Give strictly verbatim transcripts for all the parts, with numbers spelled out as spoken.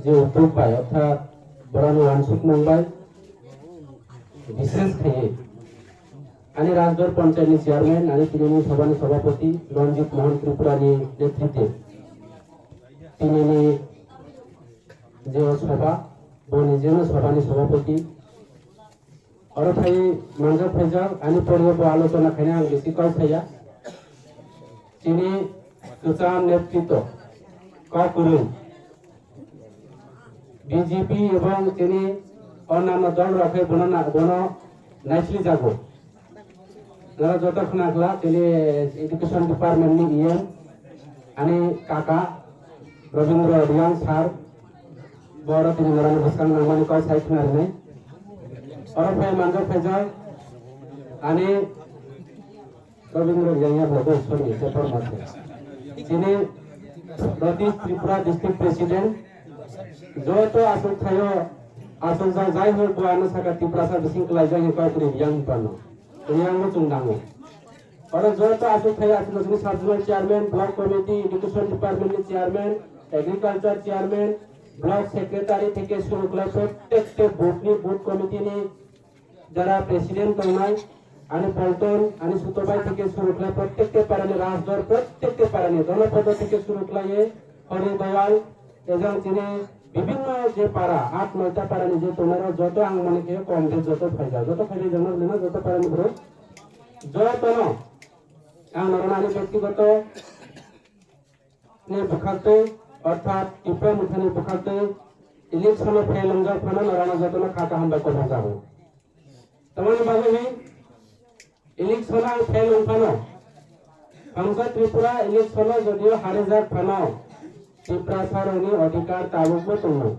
je uddog bai, orthat borokni uansukmung bai, bishesh khaiwi ani Rajdor Panchayat ni chairman, ani tinini sabhani sabhapati Ranjit Mohan Tripura ni netritwe tinini je sabha, boni je sabhani sabhapati, oro phai manjak phaijak, ani pore bo alochona khaina ang bisi kok saya. Chini kwcham netritwo, kok kwrwng, B J P ebong chini onnanno dol rok khe bono na, bono naisli jago. Nara joto khna khla chini education department ni E M ani kaka Rabindra Reang sir, boro tini norani bwskang nangmani kok sai khna rinai. Oro phai manjak phaijak ani Rabindra Reang ya blogo sorry, paper mate. Chini North East Tripura District President, joto aswk thaio, aswk jai jai hok bo ano saka Tiprasa bising kwlaijak hwn kok ri yang pano. Yang no chung dango. Oro joto aswk thaio, aswk sub zonal chairman, block committee, education department ni chairman, agriculture chairman, block secretary theke shuru khlai prottekta booth ni booth committee ni jara president tongnai, ani Polton, ani Sutobai theke shuru khlai prottekta parani Rajdor, prottekta parani Donopodo theke shuru khlaiwi Hori Dayal, ejang chini bibhinno je para, at noita parani je tongnai rok joto ang mani khe kom je joto phaijak, joto phaijak jana joto parani borok jotono ang norok ani bektigoto ni bwkhaktwi, orthat Tipra Mothani bwkhaktwi election-o fail wngjak phano norokno jotono kha kaham bai kothok jago. Tamoni bagwi election-o ang fail wng phano, Pangsa Tripura election-o jodio harijak phano, Tiprasarokni odhikar tabukbo tongo.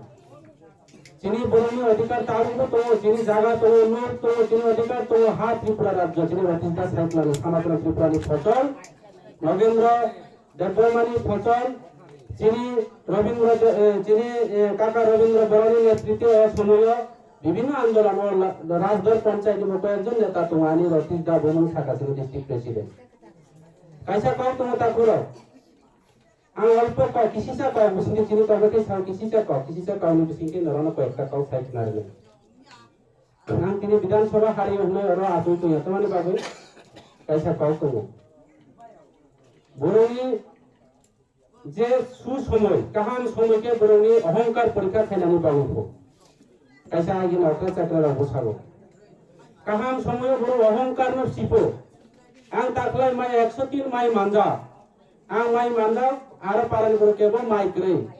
Chini borokni odhikar tabukbo tongo, chini jaga tongo, nok tongo, chini odhikar tongo, ha Tripura rajyo, chini North East-o sai kwlangni Sanatana Tripurani phosol, Nagendra Debbarmani phosol, chini Rabindra De-, eh, chini, eh, kaka Rabindra Borani netritwe o somoyo bibhinno andolon o la-, Rajdor Panchayat ni bo koyekjon neta tongo ani Ratish Da bumung saka chini district president. Kaisa kok tongo takhuro. Ang alpo kok, kisisa kok, bisingtwi chini kok, khe sao kisisa kok, kisisa kok ni bisingtwi norokno koyekta kok sai khna rwnai. Ang tini Bidhan Sabha hari hwnwi oro achuk tongya, tamani bagwi kaisa kok tongo. Borokni je su somoi, kaham somoi khe borokni ohongkar porikha khainani bagwi bo. Kaisa agini okra chakra rok bwsalo. Kaham somoio borok ohongkar no sipo. Ang takhlai mai ekso tin mai manjak. Ang mai manjak, aro parani borok kebo mai kwrwi.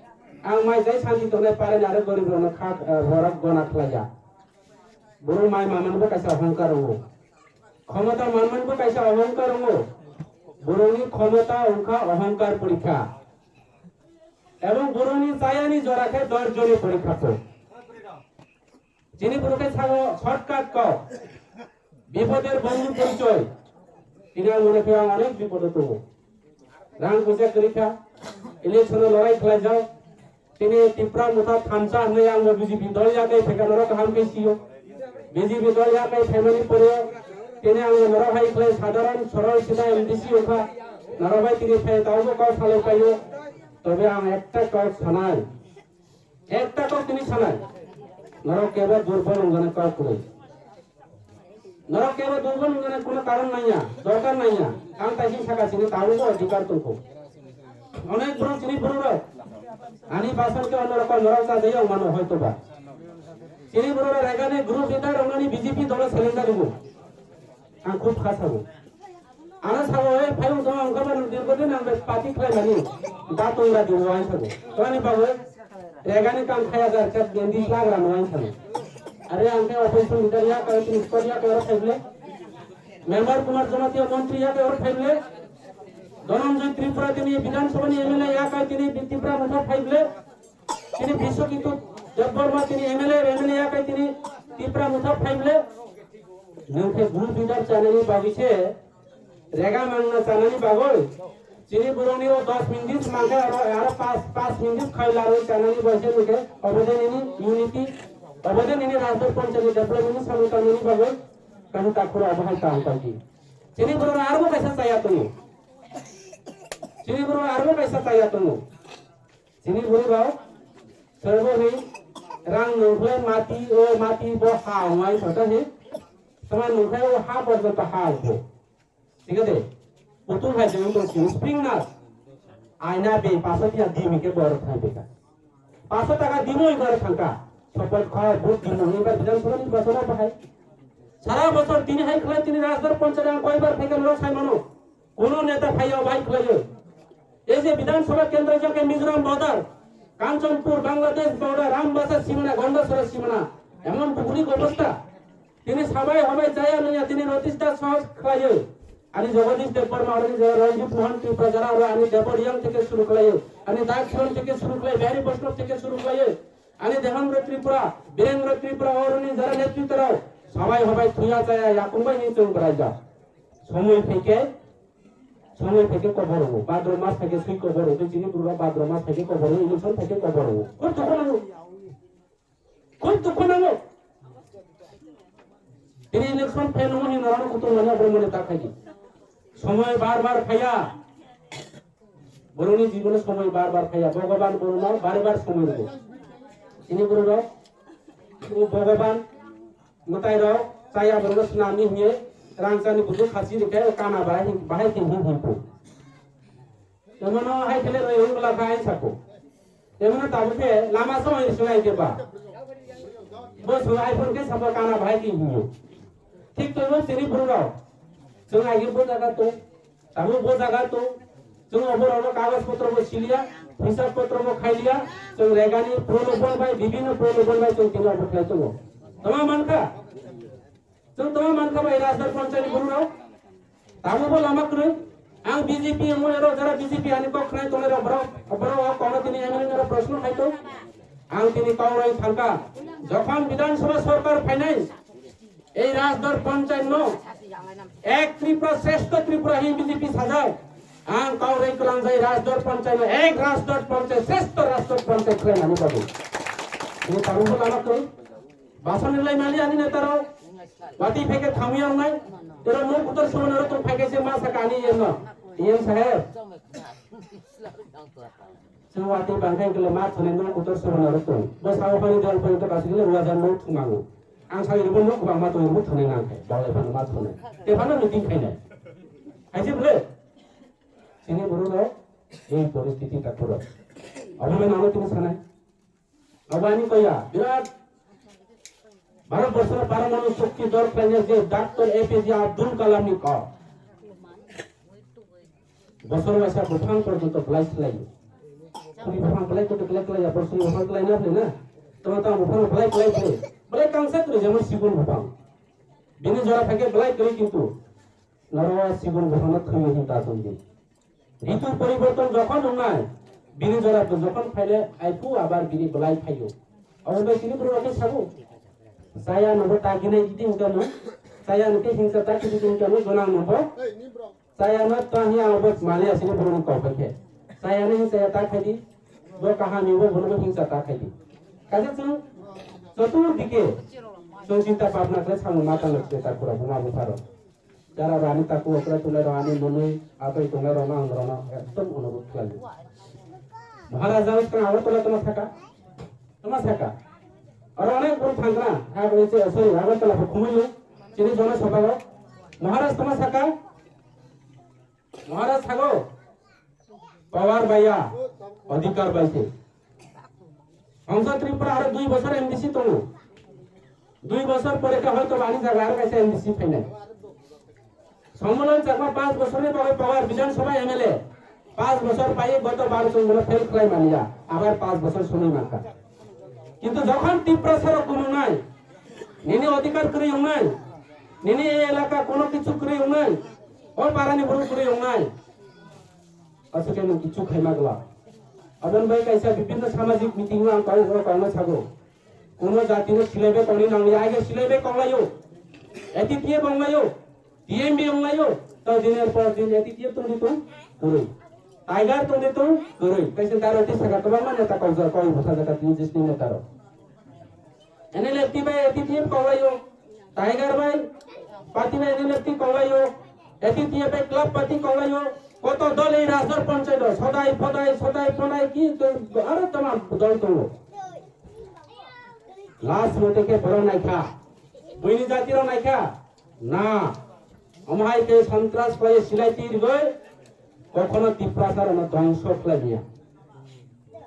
Ang mai jai santi tongnai parani aro gorib rokno kha, eh, borok gona khlaiya. Borok mai manmani bo kaisa ohongkar wngo. Khomota manmani bo kaisa ohongkar wngo. Borokni khomota wngkha ohongkar porikha. Ebong borokni chayani jora khe dorjoni porikha po. Chini borok khe sao shortcut kok. Bipoder bondhu porichoy. Tini ang mone khe ang onek bipodo tongo. Rang puisa kwrwi kha. Election-o lorai khlaijak. Tini Tipra Motha thansa hwnwi ang bo B J P dol yakai phaikha norok kaham khe sio. B J P dol yakai phaimani pore tini ang bo norok hai khlai sadharon sorol sida M D C wngkha. Norok bai tini phai taubo kok salai paio. Tobe ang ekta kok sanai. Ekta kok tini sanai. Norok kebo durbol wngjanai kok kwrwi. Norok kebo durbol wngjanai kuno karon naiya, dorkar naiya. Ang taising saka sini tabukbo odhikar tongkho. Onek borok chini borok rok. Ani basan khe ono rokol norok chajai wng mano hoito ba. Chini borok rok regani group leader wngnani B J P dolo seleng jaribo. Ang khub kha sabo. Ano sabo, "Oi, phai wng tongma wngkha ba nwng dirgo din ang bai party khlai mani." Da tongra di wai sabo. Toni babu, regani kam khaya jar khe bendi lagra no wai sabo. Are ang khe opposition leader ya kai tini spot ya kai oro phai ble. Member Kumar Jamatia montri ya kai oro phai ble. Dhananjay Tripura tini Bidhan Sabha ni M L A ya kai tini Tipra Motha phai ble. Tini Biswakitu Debbarma tini M L A, M L A ya kai tini Tipra Motha phai ble. Nwng khe group leader chanani bagwi se rega mangna chanani bagwi. Chini borokni o dos minute mangkhe aro, aro pas, pas minute khai larwi chanani bagwi se nwng khe obo de nini unity, obo de nini Rajput Panchayat ni development ni samung tangnani bagwi kami takhoro obo hai kaham tangdi. Chini borok arbo kaisa chaya tongo. Chini borok arbo kaisa chaya tongo. Chini borok rok Serbo ni rang nungkhle mati o mati bo ha wngnai thota hi. Tama nungkhle o ha porjonto ha wngkho. Thik ase? Putul hai jeng to spring nas. Aina be paso tiya dimi ke bor thai beka. Paso taka dimo i bor thangka. Support kha vote dimo i bar Bidhan Sabha ni paso na bahai. Sara bosor tini hai khlai tini Rajdarbar Panchayat ang koi bar phaikha norok sai mano. Kuno neta phaiya bai khlaio. Ei je Bidhan Sabha kendra jake Mizoram border, Kanchanpur, Bangladesh border, Ambasa simana, Gandachara simana, emon bukunik obostha. Tini sabai habai jaya nungya tini notice da sahos khlaio. Ani Jagadish Debbarma, ani Jaya Ranjit Mohan Tripura jara aro ani Debor Yang theke suru khlaio. Ani Dak Kiran theke suru khlai, Bihari Vaishnav theke suru khlaio. Ani Dehendra Tripura, Birendra Tripura, oroni jara netritwrok sabai habai thuya jaya yakung bai ni chwng bwraijak. Somoi phaikhe, somoi phaikhe kobor wngo. Bhadra mas phaikhe sui kobor wngo. Chini bwrwirok Bhadra mas phaikhe kobor wngo, election phaikhe kobor wngo. Khub dukhu nango. Khub dukhu nango. Tini election phaino hwnwi norokno kutung mani obo mani ta khaidi. Somoi bar bar phaiya. Borokni jibono somoi bar bar phaiya. Bhogoban borokno bare bar somoi rwo. Chini bwrwirok, o Bhogoban mwtai rok chaya borokno swnamni hwnwi rangchakni bujuk khasi rikhe o kana bahai hin, bahai hin hin hin phu. Temono hai khele roi hwn bwla kha ai sako. Temono tabuk khe lama song ai sungai khe ba. Bo sungai phone khe sabo kana bahai hin hin. Thik to no chini bwrwirok. Chwng ai khe bo jaga to. Tabuk bo jaga to, chwng oborokno kagoj potro bo siliya, hisab potro bo khailiya, chwng regani prolobon bai, bibhinno prolobon bai chwng tini obo khlai tongo. Tama mankha? Chwng tama mankha bai Rajdarbar Panchayat ni borok? Tabuk bo lama kwrwi. Ang B J P wngwi oro jara B J P ani kok khnai tongnai rok borok, borok o kono tini M L A ni rok proshno khai to. Ang tini kok roi thangkha. Jokhon Bidhan Sabha sorkar phainai, ei Rajdarbar Panchayat no ek Tripura Shrestho Tripura hi B J P sajak. Ang kok roi kwlangjai Rajdarbar Panchayat no ek Rajdarbar Panchayat Shrestho Rajdarbar Panchayat khlai nani bagwi. Ini tabuk bo lama kwrwi. Basan ni lai mali ani neta rok. Wati phaikhe thamwi wngnai. Tero muk utor suban aro tong phaikhe se ma saka ani E M no. E M saheb. Chwng watwi bangkha hwnkhe ma thwnai nwng kutor sobo narwk tong. Bo sao phani dol phani to kasik le ruwa jan nwng thwngmango. Ang sao rwbo nwng kwbangma tongo rwbo thwnai nang khe. Dol phano ma thwnai. Te phano meeting khainai. Hai se bwle? Chini borok rok ei poristiti ta khoro. Abo le nang tini sanai. Abo ani koya birat Bharat borso no paramanu shokti dor khlainai je Doctor A P J Abdul Kalam ni kok. Bosor waisa buphang porjonto belai khlai. Khuri buphang belai koto belai khlai ya, borsoni buphang khlai na belai na. Tama tama buphang belai khlai khlai. Belai kangsa kwrwi jemon sigun buphang. Bini jora phaikhe belai kwrwi kintu. Noro sigun buphang no thwi hin ta tong di. Ritu poriborton jokhon wngnai, bini jora jokhon phaile aiphu abar bini belai phaio. Abo bai tini borok khe sago. Chaya no bo ta ginai gidi wngkha no. Chaya no khe hingsa ta khe gidi wngkha no, gonang no bo. Chaya no ta hi abo mali asini borok ni kok bai khe. Chaya no hingsa ya ta khai di. Bo kaham ni bo bono hingsa ta khai di. Kaisa chwng joto dike chwng chinta bhabna khlai samung ma tang khe ta kura buma bupha rok. Jara rani taku okra tunai rok ani monoi atoi tunai rok no ang rok no ekdom onurudh khlai. Maharaja wngkha Agartala tama saka, tama saka. Aro onek borok thangkha, ha bo se sorry Agartala bo khumui lo, chini jona sabha o. Maharaj tama saka, Maharaj sago. Power baiya, adhikar bai se. Hongsa Tripura aro dui bosor M D C tongo. Dui bosor pore khe hoyto ani jaga aro kaisa M D C phainai. Somolon Chakma panch bosorni bagwi power Bidhan Sabha M L A. Panch bosor pai goto bar chwng bono fail khlai manya. Abar panch bosor somoi mankha. Kintu jokhon Tiprasa rok gumung nai, nini adhikar kwrwi wngnai, nini ei elaka kono kichu kwrwi wngnai, o parani borok kwrwi wngnai. Aswkhe nwng kichu khaima glak. Aboni bai kaisa bibhinno samajik meeting-o ang kok, o kokno sago. Kuno jatino silaibai tongni nangya, aige silaibai tonglaio. A T T F wnglaio. T M B wnglaio. Tao diner por din A T T F tongdi tong kwrwi. Tiger tongdi tong kwrwi. Kaisa daro tei saka kwbangma neta kokjak, kok bwsajak tini jisni neta rok. N L F T bai A T T F koklaio, Tiger bai party bai N L F T koklaio, A T T F bai club party koklaio, koto dol ei Rajdarbar Panchayat o sodai phodai sodai phodai ki to aro tama dol tongo. Last mote khe borok naikha. Buini jati rok naikha. Na. Omo hai khe sontras khlai silai twi rwgwi kokhono Tiprasa rokno dongso khlai manya.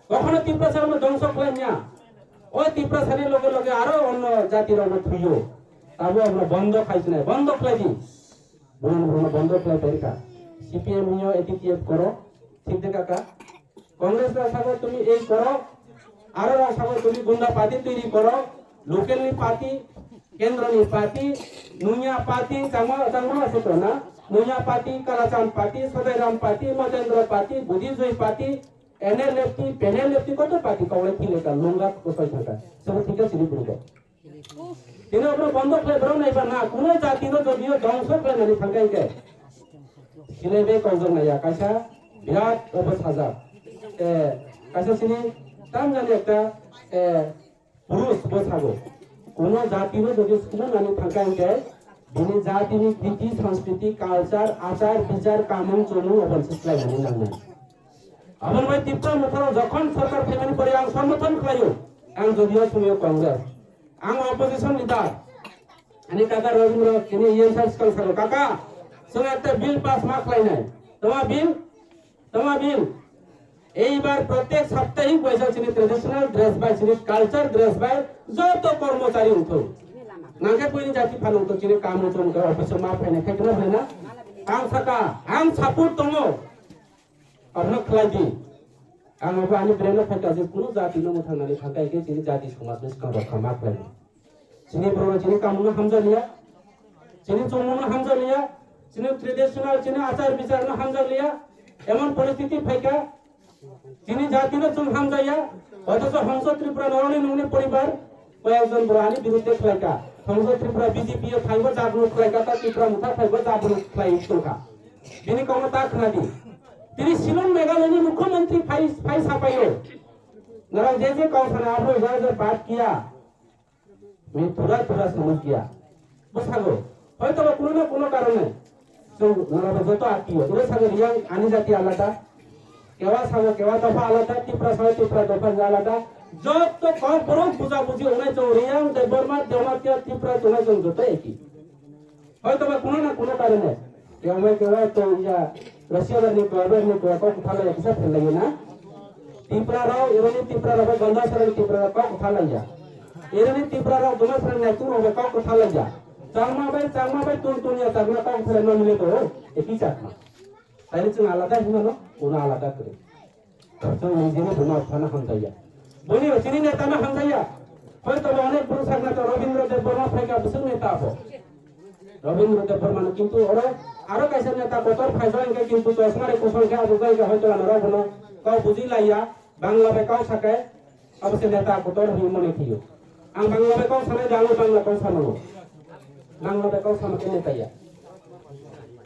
Kokhono Tiprasa rokno dongso khlai manya. O Tiprasa ni loge loge aro onno jati rokno thuyo. Tabo abono bondo khai sinai, bondo khlai di. Bono bono bondo khlai pai kha. C P M yo A T T F koro, thik de kaka. Congress rok sabo tumi ei koro, aro rok sabo tumi gunda party tiri koro, local ni party, kendro ni party, nuya party, changma changma ase to na, nuya party, kalachand party, sodairam party, motendra party, budijoi party, N L F T, P N L F T koto party kawai thile ka lunga kosoi thangka. Sabo thik ka sini burgo. Tini obo bondo khlai borok naiba na, kuno jati no jodi o dongso khlai nani thangka hingke. Sinai bai kok jok naiya, kaisa birat obo sajak. Eh, kaisa sini tam jani ekta, eh, purush bo sago. Kuno jati no jodi sumo nani thangka hingke, bini jati ni kriti, sanskriti, culture, achar, bichar, kamung, chomung obo se khlai nani nangnai. Aboni bai Tipra Motha rok jokhon sorkar phaimani pore ang somorthon khlaio, ang jodi o sumo Congress. Ang opposition leader, ani kaka Rabindra, tini E M sir swkang salo, "Kaka, chwng ekta bill pass ma khlainai." Tama bill? Tama bill? Eibar protek saptahik baisa chini traditional dress bai, chini culture dress bai joto kormochari wngthung. Nangkhe buini jati phano wngthung, chini kamu chwng khe office o ma phainai khe kheno hwnwi na? Ang saka, ang support tongo. Abono khlai di. Ang abo ani brain o phaikha je kunu jati no mwthang nani thangkha hingkhe chini jati somaj no swkang rokha ma khlai di. Chini borok no chini kamu no hamjaliya. Chini chomung no hamjaliya. Chini traditional, chini achar bichar no hamjaliya. Emon poristiti phaikha. Chini jati no chwng hamjaya. Othocho Hongso Tripura noroni nungni poribar. Koyekjon borok ani birudde khlaika. Hongso Tripura B J P o thaibo jagrut khlaika, ta Tipra Motha thaibo jagrut khlai tongkha. Bini kokno ta khna di. Tini Shillong Meghalaya ni mukhyamantri phai, phai sapaio. Norok je je kok sana abo ja ja baat kiya. Main thura thura samajh kiya. Bwsago. Hoytoba kuno na kuno karone. Chwng norok joto atio. Ino sago Riyang ani jati alada. Kewa sago kewa dopha alada, Tipra sago Tipra dopha alada. Joto kok borok buja buji onai chwng Riyang, Debbarma, Jamatia, Tipra chwnai chwng joto eki. Hoytoba kuno na kuno karone. Kewa kewa to iya Russia bar ni kewa bar ni kewa kok kuthala ya kisa phel lagi na. Tipra rok, ironi Tipra rok bai Gonda sarani Tipra rok kok kuthala ya. Ironi Tipra rok Duma sarani naitung rok bai kok kuthala ya. Changma bai, changma bai tun tun ya changma kok kuthala no mile to. Eki chakma. Taini chwng alada hinmano, kuno alada kwrwi. Chwng nijini buma phano hamjaya. Boni chini neta no hamjaya. Hoyto ba onek bwrwi sakna to Rabindra Debbarma phaika bwswk neta abo. Rabindra Debbarma no kintu oro aro kaisa neta kotor phaijo hingke kintu chosma re kosong khe abo bai khe hoyto ano rok bono kok buji laiya. Bangla bai kok sake abo se neta kotor hinwi mone khiyo. Ang Bangla bai kok sanai de, ang Bangla kok samano. Bangla bai kok sama khe neta ya.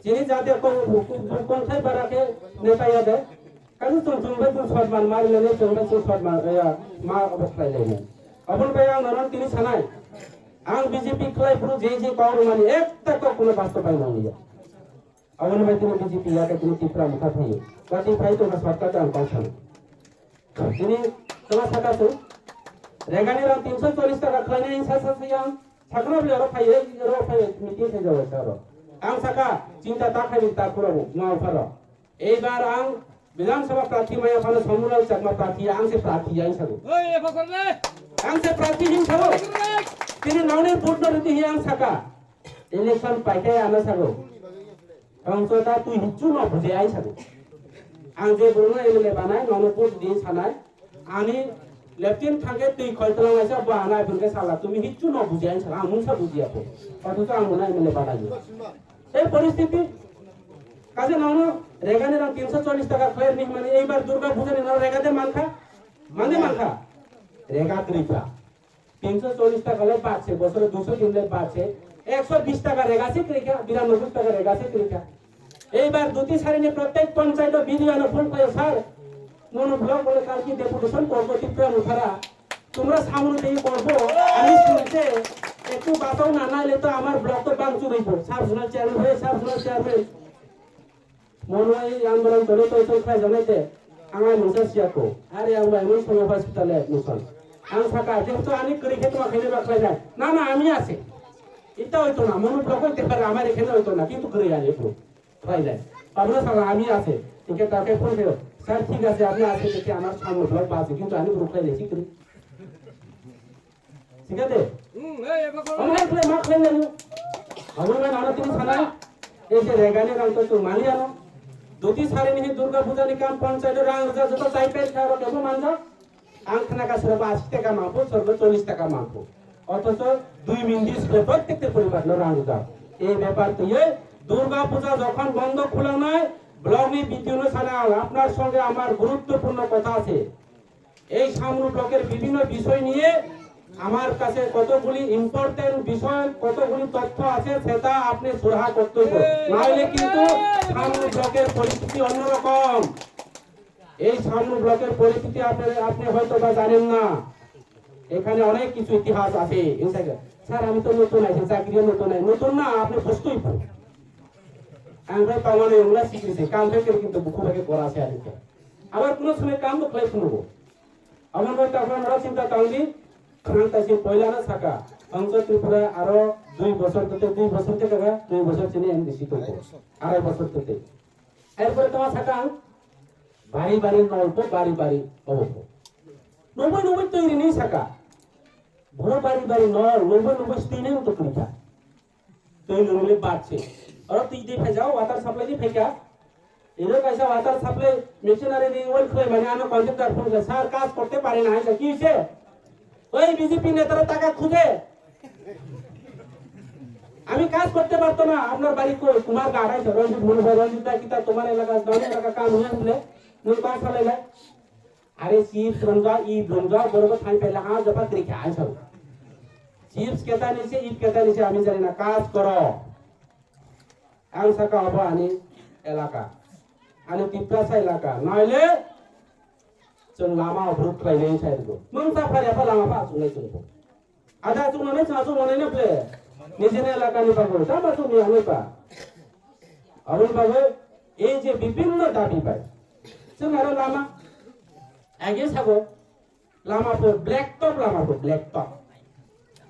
Chini jati kok kok thai bara khe neta ya de. Kaisa chwng chwng bai chwng sotman mari lani chwng bai chwng sotman ya ma obo khlai lani. Aboni bai ang nono tini sanai. Ang B J P khlai phuru je je kok rwmani ekta kok kuno bastobayan manliya. Aboni bai tini B J P ya khe tini Tipra Motha phaio. Kati phai tongkha shortcut ang kok sano. Tini tongma saka su. Regani rang tinso chollis taka khlainai sa sa sa yang. Sakno bli oro phai, oro phai meeting khai jawa sa oro. Ang saka chinta ta khai ta khura bu ma pharo. Eibar ang Bidhan Sabha prarthi maya phano Sombulal Chakma prarthi, ang se prarthi ang sago. Oi, e phokor le. Ang se prarthi hing sago. Phokor le. Tini nauni vote no riti hi ang saka. Election paikai ano sago. Tongso ta twi hichu no buje ang sago. Ang je borno M L A banai, nono vote din sanai. Ani leptin thangke twi khoi tlang aisa bo ana ibun ke sala tumi hichu no buje ang sala ang mungsa bujiya po. Othocho ang bono M L A banai. Ei poristiti, kaje nono rega ni rang tinso chollis taka khlai ni hwnmani eibar Durga Puja ni nono rega de mankha? Mane mankha? Rega kwrwi kha. Tinso chollis taka le bad se, bosore duiso din le bad se, ekso bis taka rega se kwrwi kha, biranoboi taka rega se kwrwi kha. Eibar duti sari ni prottek panchayat o B D O ano phone khlaio, "Sir, mono block bole kalki deputation korbo Tipra Mothara." তোমরা সামনে দিয়ে করবো, আমি শুনতে একটু বাতাও না নাইলে তো আমার ব্লক তো ভাঙচুর হইব। সাব জোনাল চেয়ারম্যান হয়ে সাব জোনাল চেয়ারম্যান মনে হয় এই আন্দোলন করে তো তো খাই জানাইতে আমার মনটা সিয়াকো। আরে আমরা এমন সময় হসপিটালে admission. Ang saka, "Jehetu ani kwrwi khe tongma khaina ba khlainai." "Na, na, ami ase." Ita oito na, mono block oito pare, amar ekhane oito na, kintu kwrwi ani bro. Khlainai. Tabukno sala ami ase. Hingke ta khe phone khayo, "Sir, thik ase, apni ase, dekhe amar samung block ba ase, kintu ani bro khlainai si kwrwi." Thik ase? Hmm, ei, ekla koro. Amar khlai ma khlainai. Abo na nana tini sana. Ei je regani rang to chwng mali ano. Doti sari ni Durga Puja ni kam panchayat rang rwjak joto chai pai kha aro kebo manjak. Ang khna ka sura ba ashi taka mangphu, sorgo chollish taka mangphu. Othocho dui minit sura prottekta poribar no rang rwjak. Ei bepar twiwi Durga Puja jokhon bondo khulangnai, block ni B D O no sana, "Apnar songe amar guruttopurno kotha ase." এই সামরু ব্লকের বিভিন্ন বিষয় নিয়ে আমার কাছে কতগুলি ইম্পর্টেন্ট বিষয়, কতগুলি তথ্য আছে, সেটা আপনি সুরাহা করতে হবে। না হলে কিন্তু সামরু ব্লকের পরিস্থিতি অন্যরকম। এই সামরু ব্লকের পরিস্থিতি আপনি, আপনি হয়তো বা জানেন না, এখানে অনেক কিছু ইতিহাস আছে। স্যার, আমি তো নতুন আছি, চাকরিও নতুন নাই। নতুন না, আপনি বুঝতেই পারেন। আমরা তো আমার এগুলা শিখেছি, কাম থেকে কিন্তু বুকু থেকে করা আছে আর কি। আবার কোনো সময় কাম তো প্লাই শুনবো। Aboni bagwi takhwlai norok chinta tangdi, khwnang taisi poilano saka, Hongsa Tripura aro dui bosor tete, dui bosor tete kaka, dui bosor chini M D C tongkho, arai bosor tete. Erpore tongma saka ang, bari bari nol po, bari bari obo po. Nungwi nungwi twi rini saka, boro bari bari nol, nungwi nungwi twi nai to kwrwikha. Twi nungwi bad se. Oro twi di phaijao, water supply di phaikha. Ino kaisa water supply machinery ni oil khwlai mani ano contractor phone khe, "Sir, কাজ করতে পারি না," hai ki se? Oi B J P netara taka khuje. আমি কাজ করতে পারতো না, আপনার বাড়ি কই? Kumarghat, hai se Ranjit Manu bhai, Ranjit da kita তোমার এলাকা, গাঁও এলাকা কাম হয়ে বলে, নুন কাজ চালাই না। Are chips romjak, ip romjak, borok bo thani phaila ha japa kwrwi kha, ang sao. Chips keta ni se, ip keta ni se, ami jani na kaj koro. Ang saka obo ani elaka. Ani Tiprasa elaka. Naile chwng lama obruk khlainai sai rwgo. Mungsa phari apha lama pha achuknai chwng bo. Ada achuknai chwng achuknai na ple. Nijini elakani bagwi. Tamo chwng ya nai pa. Aboni bagwi ei je bibhinno dabi bai. Chwng aro lama. Age sabo, lama pho black top, lama pho black top.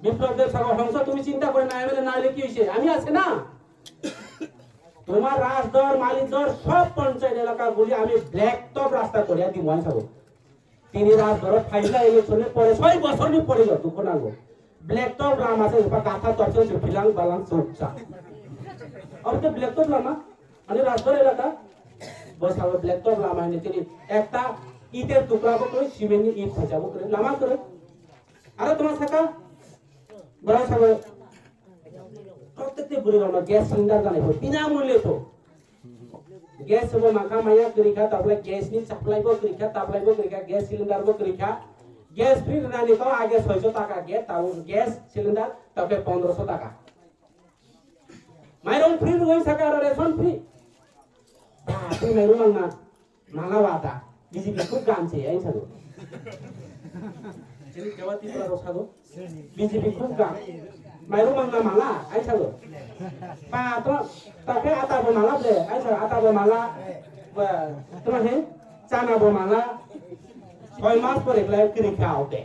Biplab দেব সাগর হংস, তুমি চিন্তা করে না, এমএলএ না হলে কি হয়েছে? আমি আছে না? তোমার রাজদর, মালিকদর সব পঞ্চায়েত এলাকাগুলি আমি ব্ল্যাক টপ রাস্তা করিয়া দিব, আমি সাগর। তিনি রাজদর ফাইলা ইলেকশনের পরে ছয় বছর নি পরে যত কোনাগো ব্ল্যাক টপ রাম আছে, ওপা গাথা তপসে যে ফিলাং বালাং চুপচা। আমি তো black top Rama, Ani Rajgor elaka, bo sabo black top lama hinwi tini ekta itor tukra bo kwrwi, cement ni it khacha bo kwrwi, lama kwrwi. Aro tongma saka, borok sabo, prottekti bwrwi rokno gas cylinder janai pho, binamulye pho. Gas bo mangkha maya kwrwi kha, tabole gas ni supply bo kwrwi kha, supply bo kwrwi kha, gas cylinder bo kwrwi kha. Gas free rwnani to age soiso taka gas, tabo gas cylinder, tabole pondroso taka. Mairung free rwgwi saka aro ration free. Ba, tei mairung mangna, mangna wata. B J P khub gam se, ai sabo. Chini kewa Tripura rok sabo. B J P khub gam. Mairung mangna mangna, ai sabo. Ba, to, to khe ata bo mangna ble, ai sabo, ata bo mangna. Ba, to he, chana bo mangna. Soi mas pore khlai kiri kha ote.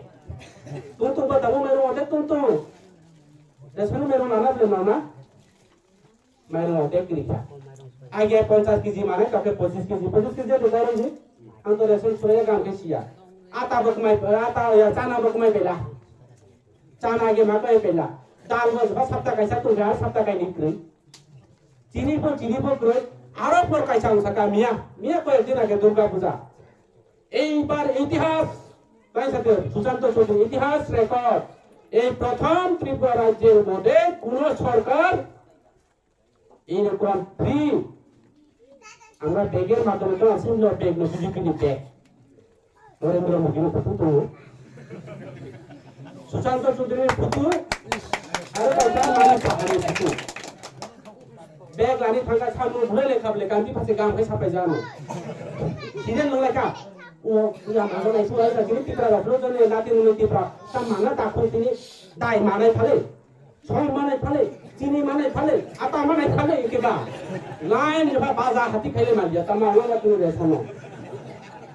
Tung tung ba tabo mairung ote tung tung. Ration mairung nana ble nana. Mairung o bag kwrwi kha. Age ponchas kg manai, kakhe pochis kg, pochis kg de dai rwdi. Ang to ration surai gam khe siya. Ata bo kwmai, ata ya chana bo kwmai pela. Chana age ma kwmai pela. Dal bo ba sapta kaisa tong kha, sapta kaini kwrwi. Chini bo, chini bo kwrwi. Aro por kaisa ang saka miya, miya koyek din age Durga Puja. এইবার ইতিহাস, তাই সাথে সুশান্ত চৌধুরী ইতিহাস রেকর্ড, এই প্রথম ত্রিপুরা রাজ্যের মধ্যে কোনো সরকার এইরকম ফ্রি আমরা ব্যাগের মাধ্যমে তো আসি না, ব্যাগ না, বিজেপি নি ব্যাগ। নরেন্দ্র মোদীর ফটো তো। সুশান্ত চৌধুরীর ফটো। আরে ভাই, তার মানে পাহাড়ের photo. Bag lani thangkha, samung bwlai lekha bwlai kanti phaise gam khai sapai jano. Siden nang lekha. O, ya ma nai suai sa jini Tipra rok lo jone nati nung Tipra. Tam mana ta khun tini dai manai phale. Soi manai phale, chini manai phale, ata manai phale ke ba. Line je ba baza hati khaile ma ya tama wala tu re sono.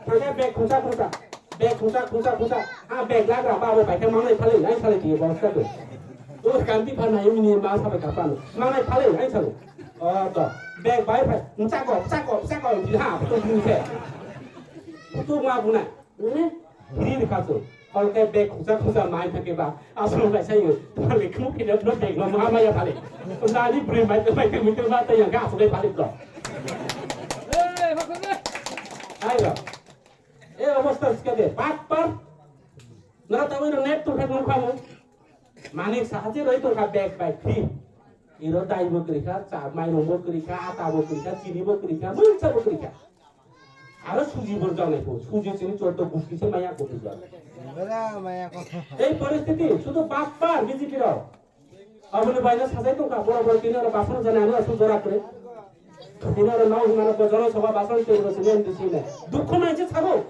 Thangkha bag khunsa khunsa. Bag khungsa, khungsa, khungsa. Ha, bag lagra, babo bai khe mangnai phalwi, ai salai tiyo, bosta to. O kanti phan hai mini ma sabai kapan. Mangnai phalwi, ai salai. O to, bag bai phai. Chako, chako, chako, ha, to bini khe. To ma buna. Nini? Hiri rikha to. Kol khe bag khungsa, khungsa mai thake ba. Aswk lai sayo. Tale khmu khe no bag no ma ma ya phalwi. Nani bri mai, mai, mai, mai, ma ta ya ga aswk lai phalwi to. Ai ro. E obostha sikade, pat pat. Nara tawi no net to phek nung khamu. Manik sahaje roi tongkha bag bai free. Iro dai bo kwrwi kha, cha mairung bo kwrwi kha, ata bo kwrwi kha, chini bo kwrwi kha, mungsa bo kwrwi kha. Aro suji bo janai ko, suji chini chorto gusti se maya ko tujak. Bera maya ko. Ei poristiti, sudu bapar B J P rok. Aboni baino sajai tongkha, boro boro tini oro basan jani ani asuk jora kre. Tini oro nau hwnmano bo jono soba basan tei oro sini M D C ne. Dukhu nai je sabo.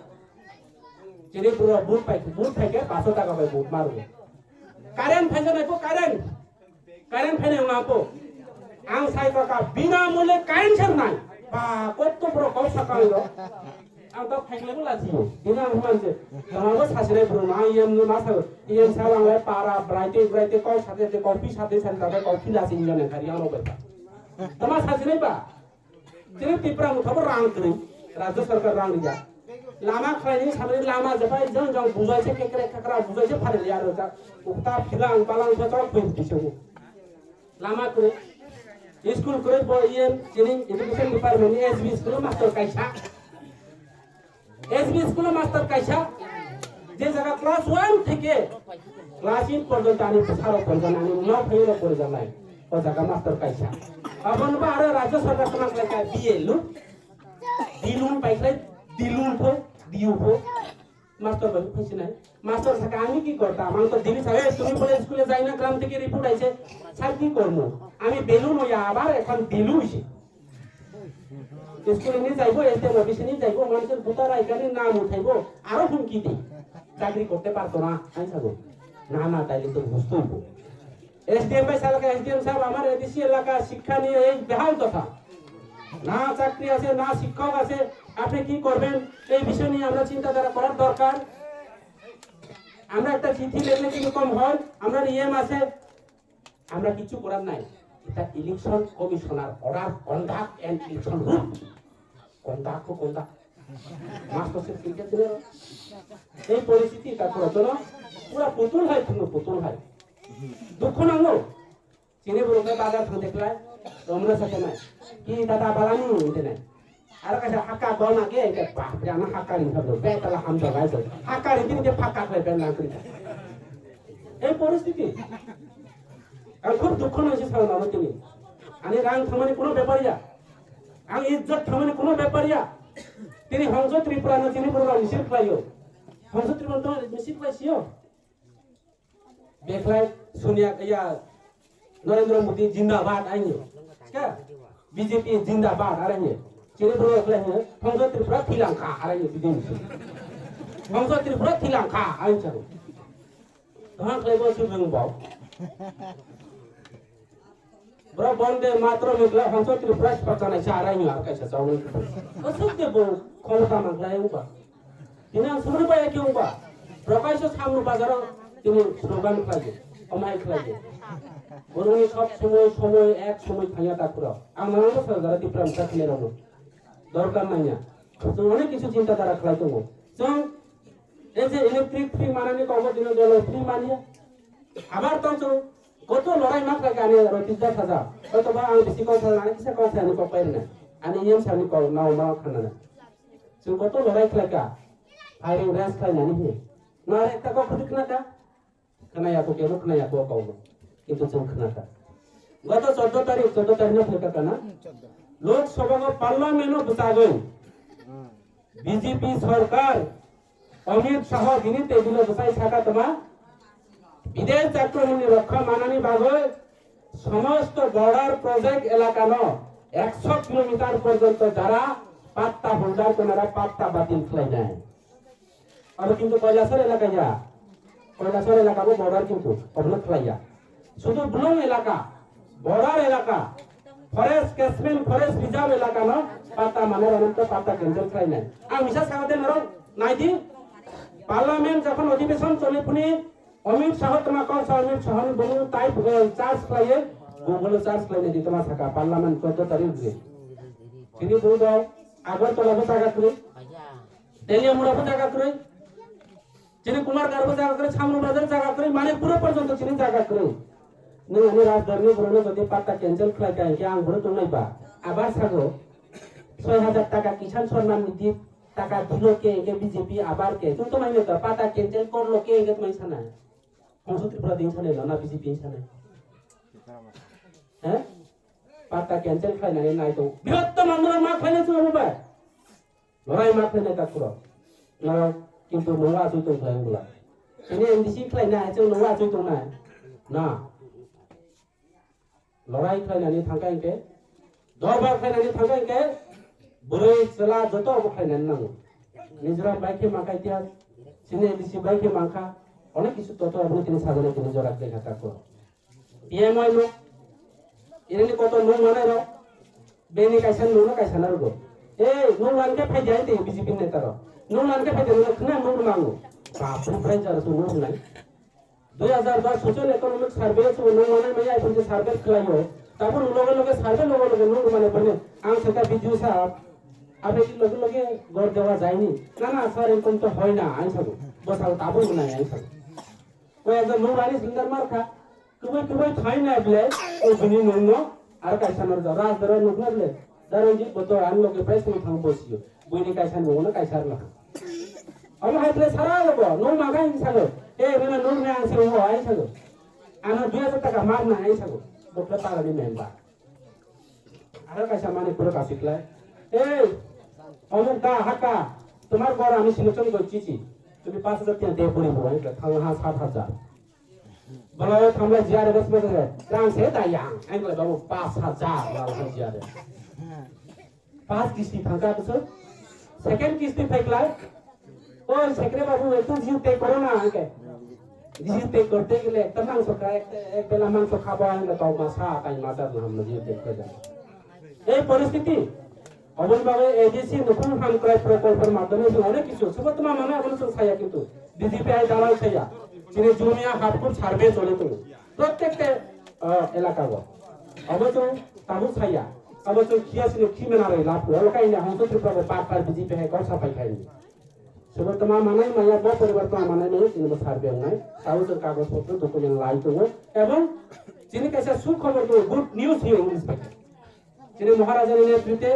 Chini bro but pai, but pai ke paso taka bai but maru. Current phai jani ko current. Current phai nai ma ko. Ang sai ko ka bina mule current ser nai. Ba kotto bro kok sakang ro. Ang to phaikle bo lachiyo. Bini ang hwnmani je, tongma bo sasinai bwrwi no ang yem no ma sago. Yem sa lang lai para bwrai tei bwrai tei kok sa tei kok pi sa tei sa tei kok pi lachi hinjani kari ang rok bai. Tama sasinai ba? Chini Tipra motha bo rang kwrwi. Rajya sarkar rang rijak. Lama khlaini samani lama jephai jang jang bujai se kekre kakra bujai se pharel ya rojak. Ukta philang balang se chok phin bisingo. Lama kwrwi. School kwrwi bo yen chini education department ni S B school o master kaisa. S B school o master kaisa. Je jaga class one theke class eight porjonto ani bwsarok porjon ani nok phaiyano porjon lai. O jaga master kaisa. Aboni bo aro rajya sarkar tama khlai ka B L o. Dilun paikhlai dilun pho diu pho. Master bai phaisinai. Master saka, "আমি কি করতাম? আমি তো দিল্লি সাহেব, তুমি বলে স্কুলে যাই না, গ্রাম থেকে রিপোর্ট আইছে, স্যার কি করবো? আমি বেলুন হয়ে আবার এখন দিলু হইছি। স্কুলে নিয়ে যাইবো, এসডিএম অফিসে নিয়ে যাইবো, মানুষের ভোটার আইকার্ডে নাম উঠাইবো, আরো হুমকি দিই। চাকরি করতে পারতো না।" আমি থাকবো। না, না, তাইলে তো বুঝতে হইবো। এসডিএম ভাই, সালাকা এসডিএম সাহেব, আমার এডিসি এলাকা শিক্ষা নিয়ে এই বেহাল দশা। না চাকরি আছে, না শিক্ষক আছে, আপনি কি করবেন? এই বিষয় নিয়ে আমরা চিন্তাধারা করার দরকার। আমরা একটা চিঠি লেখলে কিন্তু কম হয়, আমরা ইএম আছে, আমরা কিছু করার নাই। এটা election commissioner order, conduct and election rule. Konda ko konda. Master se tingke tene. Ei poristiti ta pura jono pura putul hai, pura putul hai. Dukho nango. Chini borok khe bazar thang teklai. Romna sa tenai. Ki dada balani tenai. Aro kaisa hakka gol na ke ke ba. Jana hakka ring thabo. Be tala ham jaga iso. Hakka ring ke pakka khlai ben lang kri. Ei poristiti. Ang khub dukho nang se sa nang tini. Ani rang thangmani kono bepar ya. Ang ijjat thangmani kono bepar ya. Tini Hongso Tripura no tini borok misil khlaio. Hongso Tripura no misil khlaisio. Bekhlai Sonia ya Narendra Modi jindabad aini. Ka B J P jindabad araini. Tini borok khlai hino Hongso Tripura thilangkha araini B J P. Hongso Tripura thilangkha aini charo. Kaham khlai bo sujung bo. Bro, Bonde Mataram ni kla Hongso Tripura si pachana si arai ni ar kaisa chawni. Asuk de bo khomota mang khlai ungba. Tini ang sumri bai ki ungba. Bro kaisa samru bazaro tini slogan khlai. Omai khlai. Boroni sob somoy somoy ek somoy thangya ta pura. Ang nang bo sajara Tripura msa khne rogo. Dorkar nangya. Chwng onek kisu chinta dara khlai tongo. Chwng ei je electric free manani kogo dino dolo free manya. Abar tong chwng koto lorai ma khlai kani roti da saja. Koto ba ang bisi kok saja, ani kisa kok saja, ani kok pai rina. Ani yem sani kok nao ma khana na. Chwng koto lorai khlai ka. Firing range khlai nani he. Na re ta kok khudi khna ka. Khna ya ko kebo khna ya ko kok. Kintu chwng khna ka. Gato choddo tarik, choddo tarik no khlai ka na. Lok Sabha o parliament no bwchagwi. B J P sarkar Amit Shah bini tebilo bwsai saka tma, bidesh akromonni rokha manani bagwi somosto border project elakano ekso kilometer porjonto jara patta holder tonara patta batil khlainai. Abo kintu Kailasor elaka ya, Kailasor elaka bo border kintu obono khlaiya. Sudu Blung elaka, border elaka, forest catchment, forest reserve elaka no patta mane rano to patta cancel khlai nai. Ang misa saga de norok nai di. Parliament jokhon odhibeson choli phuni Amit Shah tama kok sa Amit Shah ni bumung type, eh, charge khlaiye, Google charge khlainai di tama saka Parliament choudo tarik di. Chini bumung do Agartala bo jaga kwrwi, Teliamura bo jaga kwrwi, chini Kumarghat bo jaga kwrwi, Samru Bazar jaga kwrwi, Manikpur porjonto chini jaga kwrwi. Nwng ani rajdhani borokno jodi patta cancel khlai kha hinkhe ang bono tongnai ba. Abar sago, soi hajar taka Kisan Samman Nidhi taka dilo khe hinkhe B J P abar khe. Chwng tongmani neta patta cancel korlo khe hinkhe tongmani sanai. Hongso Tripura din sanai, na B J P sanai. He? Patta cancel khlainani nai tong. Bihotto mandro ma khlainai chwng bai. Lorai ma khlainai takhurok. Norok kintu nungo achoi tong khlai wngla. Chini M D C khlainai, chwng nungo achoi tongnai. Na. Lorai khlainani thangkha hinkhe, dorbar khlainani thangkha hinkhe, bwrwi chwla joto obo khlainani nango. Mizoram bai khe mankha itihas, chini M D C bai khe mankha, onek kisu toto obo tini sajagwi tini jora khlaikha takhurok. P M I no, irini kotor nung manai rok, bini kaisa nung no kaisa narwgo. Ei, nung lan khe phai di, ai tei B J P neta rok. Nung lan khe phai di, nung khna nung mango. Bap ri phai jar su nung nai. Dui hajar dos social economic survey su nung manai mai ai phai survey khlaio. Tabuk loge loge survey loge loge nung manai bani. Ang saka B D O sahab, abe loge loge gor dewa jaini. Na, na, sir, এরকম তো হয় না, ai sago. Bosal tabuk nai, ai sago. Koi ekjon nung rani sundar mar kha. Kubui kubui thai na ble, o bini nung no, ar kaisa no da, ras daro nuk na ble. Daronjit boto an loge press no thang bosio. Buini kaisa nung no kaisa na. Amo hai ble sara logo, nung ma kai sago. E, bini nung ne ang siro ho, ai sago. Ano dui hajar taka mar na, ai sago. Bokra para ni member. Aro kaisa mani pura kasi khlai. Ei, omuk da haka, তোমার ঘর আমি selection করছি, তুমি পাঁচ হাজার টাকা দিয়ে পড়ি বলো, আমি থাম হা সাত হাজার. Bolo thamla jiyare bas bas re, rang se da yang, ang le babu পাঁচ হাজার la ha jiyare. Pas kisti thangka bwswk, second kisti phaiklai. Oi, sekre babu, একটু জিও পে করো না, anke. জিও পে করতে গেলে একটা মাংস খায়, একটা, এক বেলা মাংস খাবো, anke tau masa, tai masa, na, hamna Jio pay করে দেয়. এই পরিস্থিতি, অবন বাগে এডিসি নুকুম হামক্রয় প্রকল্পের মাধ্যমে যে অনেক কিছু, শুভ তোমার মনে অবন সব ছায়া কিন্তু, বিজেপি আই দালাল ছায়া, চিনি জুমিয়া হাফকুট সার্ভে চলে তো, প্রত্যেকটা, আহ, এলাকা গো। অবশ্য তাবু ছায়া, অবশ্য খিয়া ছিল কি মেনা রে লাভ, ওলো কাই না, হংস ত্রিপুরা পাট পাট বিজেপি হে, কর সাপাই খাইনি। Sebotma manai maya bo poribar tma manai maya chini bo survey wngnai. Tabo chwng kagoj potro document lai tongo. Ebong chini kaisa sukhobor tongo, good news hiyo English bai. Chini Maharaja ni netritwe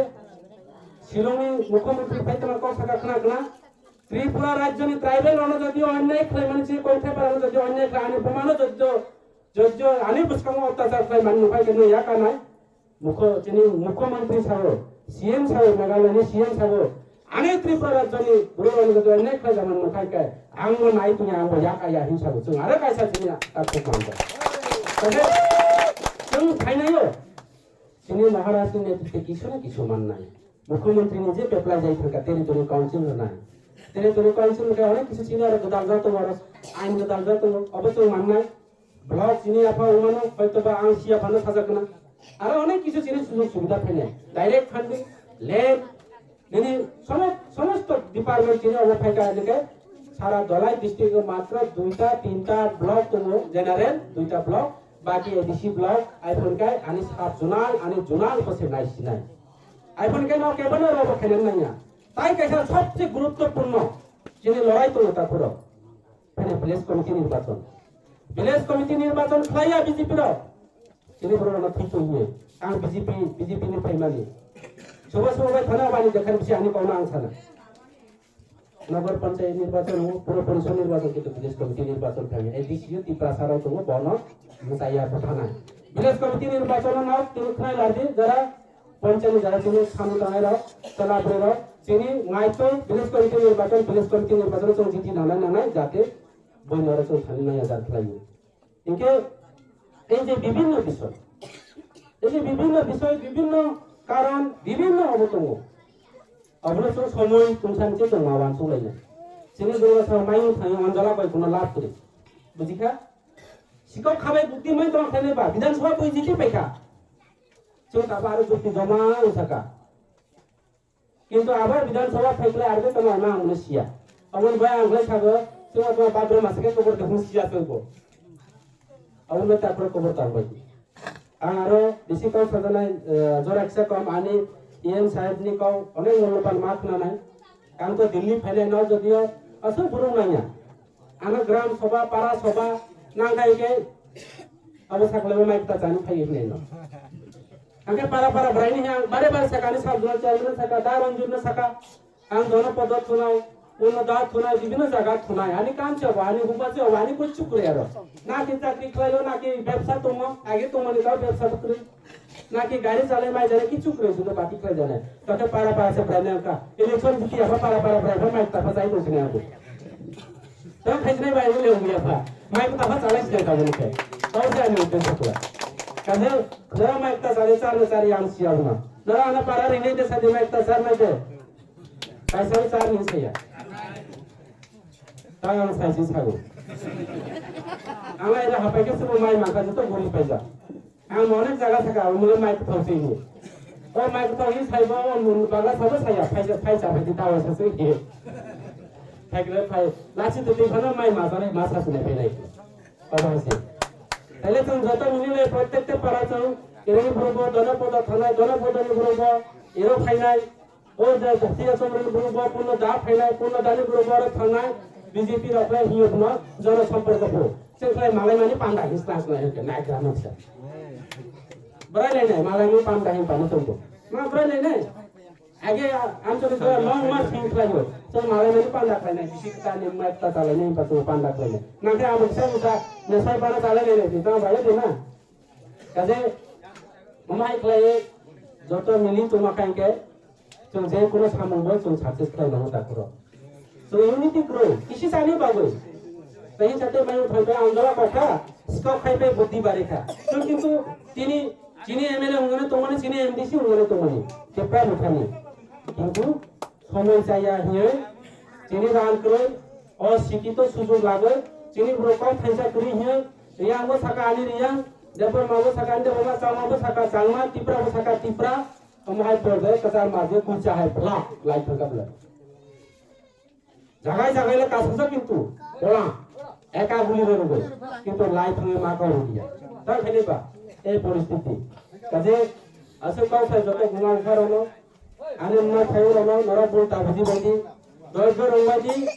Shillong ni mukhyamantri phaitama kok saka khna khna. Tripura rajyo ni tribal rok no jodi onyai khlaimani chini koithai para no jodi onyai khlai ani buma no jodi jodi ani bwskango otyachar khlaimani nukhai khe nung yakanai. Mukho-, chini mukhyamantri sago, C M sago, Meghalaya ni C M sago, ani Tripura rajyo ni borok rok ni jodi onyai khlai jaman nukhai khe, ang bo nai tongya, ang bo yak aya hin sago, chwng aro kaisa chini takhuk manjak. Tei chwng phainaio, chini Maharaj ni netritwe kisu na kisu mannai. Mukhyamantri ni je apply jai thangkha, territory council rwnai. Territory council rwnai, onek kisu chini aro gwdal jak tongo, aro ain gwdal jak tongo, obo chwng mannai. Block chini yapha umano hoito ba ang si yaphano sajak gana. Aro onek kisu chini sujog subida phainai. Direct funding, land, nini somo-, somosto department chini obo phaikha hinike sara Dhalai district o matro duita tinta block tongo, general duita block, baki A D C block, iphone kai ani sub zonal, ani zonal ko se nai sinai. Iphone kai no kebano robo khainani nangya. Tai kaisa sobse guruttopurno chini lorai tongo takhuro. Phene village committee nirbachon. Village committee nirbachon khlaiya B J P rok. Chini borok rokno thwi tong hiye. Ang B J P, B J P ni phaimani. Soba soba bai thana bani dekhan bisi ani kokno ang sana. Nagar panchayat nirbachon o, puro porishod nirbachon kintu village committee nirbachon khlaiya. A D C o Tiprasa rok tongo bono mwchaiya bwthana. Village committee nirbachon no nok tini khnai lardi jara Panchayat ni jaga chini samung tangnai rok, chwla bwrwi rok, chini ngai tong village committee nirbachon, village committee nirbachon chwng jiti nangnai nangnai jate boino aro chwng thani nai hajar khlai. Hinkhe ei je bibhinno bisoi, ei je bibhinno bisoi, bibhinno karon, bibhinno obo tongo. Obono chwng somoi tungsa ni se chwng ma uansuk lainai. Chini Durga Sabha mayung thangwi Anjala bai kuno lab kwrwi. Bujikha? Sikok khabai bukti mai tong khainai ba, Bidhan Sabha bui jiti paikha. Chwng tabo aro jukti joma wng saka. Kintu abo Bidhan Sabha phaikhlai aro tongma ma ang mano siya. Aboni bai ang bai sago, chwng tongma bathroom aswk khe kobor kaham siya chwng bo. Aboni bai takhro kobor tang bai. Ang aro bisi kok sajaknai, eh, jora kisa kom ani E M saheb ni kok onek mulloban ma khwnanai. Ang to Delhi phainai no jodio aswk borok nangya. Ano gram sabha, para sabha nangkha hwnkhe abo sakhlaibo mai kwtal chani phai hwnwi no. Hwnkhe para para bwrwi ni ang bare bare saka, ani sub zonal chairman saka, da Ranjit no saka, ang dono podo thunai, uno da thunai, bibhinno jaga thunai, ani kam se obo, ani hukma se obo, ani kuchu kwrwi aro. Na ki chakri khlaio, na ki bebsa tongo, age tongmani tao bebsa bo kwrwi. Na ki gari chalai mai jani kichu kwrwi, sudo bati khlai jani. Toke para para se bwrwi nangkha. Election jiti apa para para bwrwi mai tapa jai tong sini aku. Tang khaisnai bai le umi apa. Mai tapa chalai sini kamu ni ke. Tao se ani utte sakla. Kahe, jara mai ta chalai char na char yang siya buna. Nara ana para rinai de sadi mai ta char na de. Kaisa char ni saya. Tang ang sai si sago. Ang ai ra hapai ke subo mai mangkha joto guri paija. Ang onek jaga thaka, ang mole mai kwthok se ini. O mai kwthok ini saibo, o mun bagla sabo saya, phai sa, phai sa, phai di tawa sa se ini. Phai kre phai, lachi tu twi phano mai ma jani ma sa sune phai nai. Tama se. Taile chwng joto mili le prottek te para chwng, iri ni burubo, dono podo thanai, dono podo ni burubo, iro phainai. O je Datiya Chomrani borok bo Purno da phainai, Purno dani borok bo aro thangnai, B J P rok khlai hiyo phano jono somporko pho. Chwng khlai malai mani panda hin sna sna hin khe nai gra noksa. Bwrai lai nai malai mani panda hin pano tongbo. Ma bwrai lai nai. Age amchori jora long march hin khlai yo. Chwng malai mani panda khlai nai, bisi ta ni ma ta ta lai nai pa chwng panda khlai nai. Nang khe abo kisa kisa nesai pana ta lai nai nai, tamo bai de na. Kaje, omo hai khlai joto mili tongma kha hwnkhe, chwng je kuno samung bo chwng success khlai nango takhoro. Chwng unity grow, kisi sani bagwi. Tei hwnkhe tei mai phai phai ang jora kokha, skok khai phai buddhi bari kha. Chwng kintu tini chini M L A wngmani tongmani, chini M D C wngmani tongmani, Tipra Mothani. Kintu somoi chaya hiye, chini rang kwrwi, o sikito sujug lagwi, chini borok kok thaisa kwrwi hiye, Riyang bo saka ani Riyang, Debbarma bo saka ani Debbarma, Changma bo saka Changma, Tipra bo saka Tipra, omo hai project kwchar maje kucha hai phlak lai thangkha bwle. Jagai jagai le kasajak kintu, ola, eka guli rw rwgwi, kintu lai thangwi ma kau rwdiya. Tang khaini ba, ei poristiti. Kaje, aswk kau sai joto guna wngkha rwno, Ani wngma phaiwi rwno norok bul ta buji bai di, dorjo rwng bai di,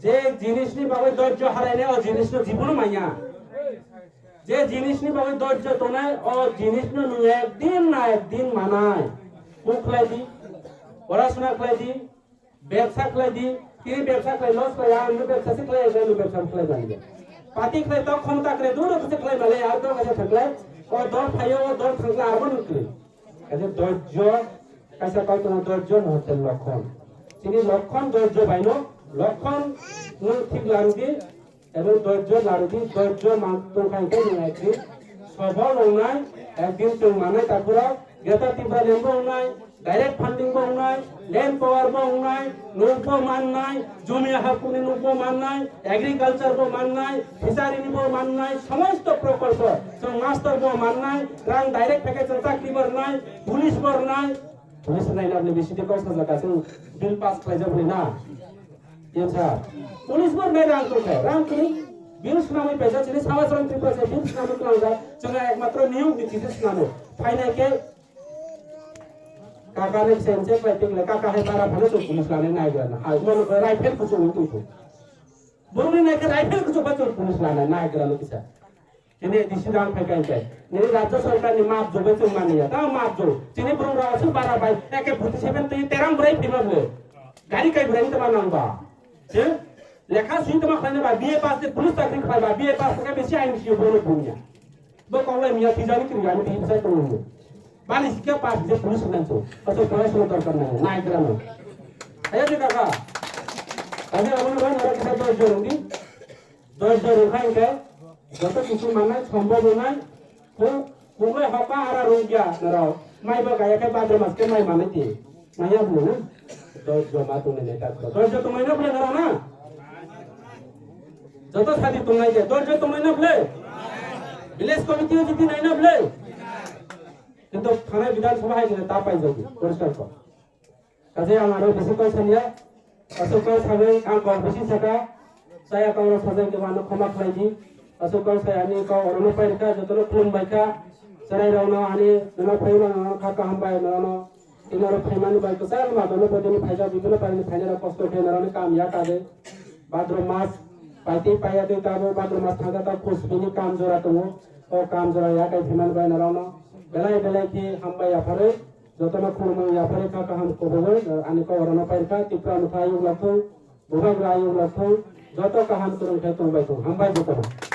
je jinisni bagwi dorjo harai nai, o jinisno jibono manya. Je jinisni bagwi dorjo tongnai, o jinisno nwng ekdin na ekdin manai. Kuk khlai di, porasona khlai di, bebsa khlai di, tini bebsa khlai loss khlai, ang no bebsa se khlai, ang no bebsa khlai manya. Party khlai tok khomta khlai, duro khlai male, ang dol khlai thanglai, o dol phaio, o dol thanglai, abo nwng khlai. Kaisa dorjo, kaisa kok tongo dorjo, no hotel lokhon. Chini lokhon dorjo baino, lokhon nwng thik larwdi, ebong dorjo larwdi, dorjo mang tongkha hwnkhe nwng ekdin sobol wngnai, ekdin chwng mannai takhurok, Greater Tipraland bo wngnai, direct funding bo wngnai, land power bo wngnai, nwng bo mannai, jumi hakuni nwng bo mannai, agriculture bo mannai, fishery ni bo mannai, somosto prokolpo, chwng master bo mannai, rang direct package chwng chakri bo rwnai, police bo rwnai, police rwnai na bini bisi de kok sajak ka chwng bill pass khlaijak bini na. Yes sir. Police bo rwnai rang tongkhe, rang tini bill swnamwi paijak chini Samachron Tripura se bill swnamwi tongkha, chwng ekmatro niyom niti se swnamo. Phainai khe Kaka ni sense pai tik le kaka hai para phano chwng police lani nai gra na. Hai mo rifle kuchuk wi tuisu. Borok ni nai khe rifle kuchuk bai chwng police lani nai gra no kisa. Chini D C rang phai kai kai. Nini rajya sarkar ni map jogoi chwng mani ya. Ta map jog. Chini borok rok aswk bara bai A K forty seven twi terang bwrai phima bwle. Gari kai bwrai ni tama nang ba. He? Lekha swi tama khlai na ba B A pass de police chakri khlai ba B A pass khe bisi ain sio borok bunya. Bo kok lai miya twijani kiri ani bihik sai tongmani. Bani sikhe pass je police nang so. Aswk police no dorkar nang. Nai gra no. Ayo je kaka. Kami abo no bai nara kisa dorjo rung di. Dorjo rung khai khe. Joto kisu manai sombo manai. Ku, ku lai hoka ara rung kya nara. Mai bo gaya khe badre mas khe mai manai ti. Naya bwle na? Dorjo ma tongnai nai ta. Dorjo tongnai na bwle nara na? Joto sadi tongnai de. Dorjo tongnai na bwle? Village committee o jiti nai na bwle? Kintu thana Bidhan Sabha hai khe ta pai jodi. Poriskar ko. Kaje ang aro bisi koi sanya. Aswk kok sagwi ang kok bisi saka, chaya kok rok sajak khe ano khoma khlai di. Aswk kok sai ani kok orono pai rwkha, jotono khulum bai kha. Cherai rokno ani nono phaiwi mano nono kha kaham bai nono. Tini oro phaimani bai kwchang ma dono bodoni phaijak bibino paini phainai rok kosto khe norokni kam ya ta de. Bhadra mas paitwi paiya twi tabo Bhadra mas thangkha ta khus bini kam jora tongo. O kam jora ya kai phaimani bai norokno belai belai khe hambai yapharwi jotono khulumung yapharwi kha kaham kubugwi ani kok orono pai rwkha Tripura Motha ayuk lathung. Bubagra ayuk lathung, joto kaham kwrwng khe tongbai tong. Hambai jotono.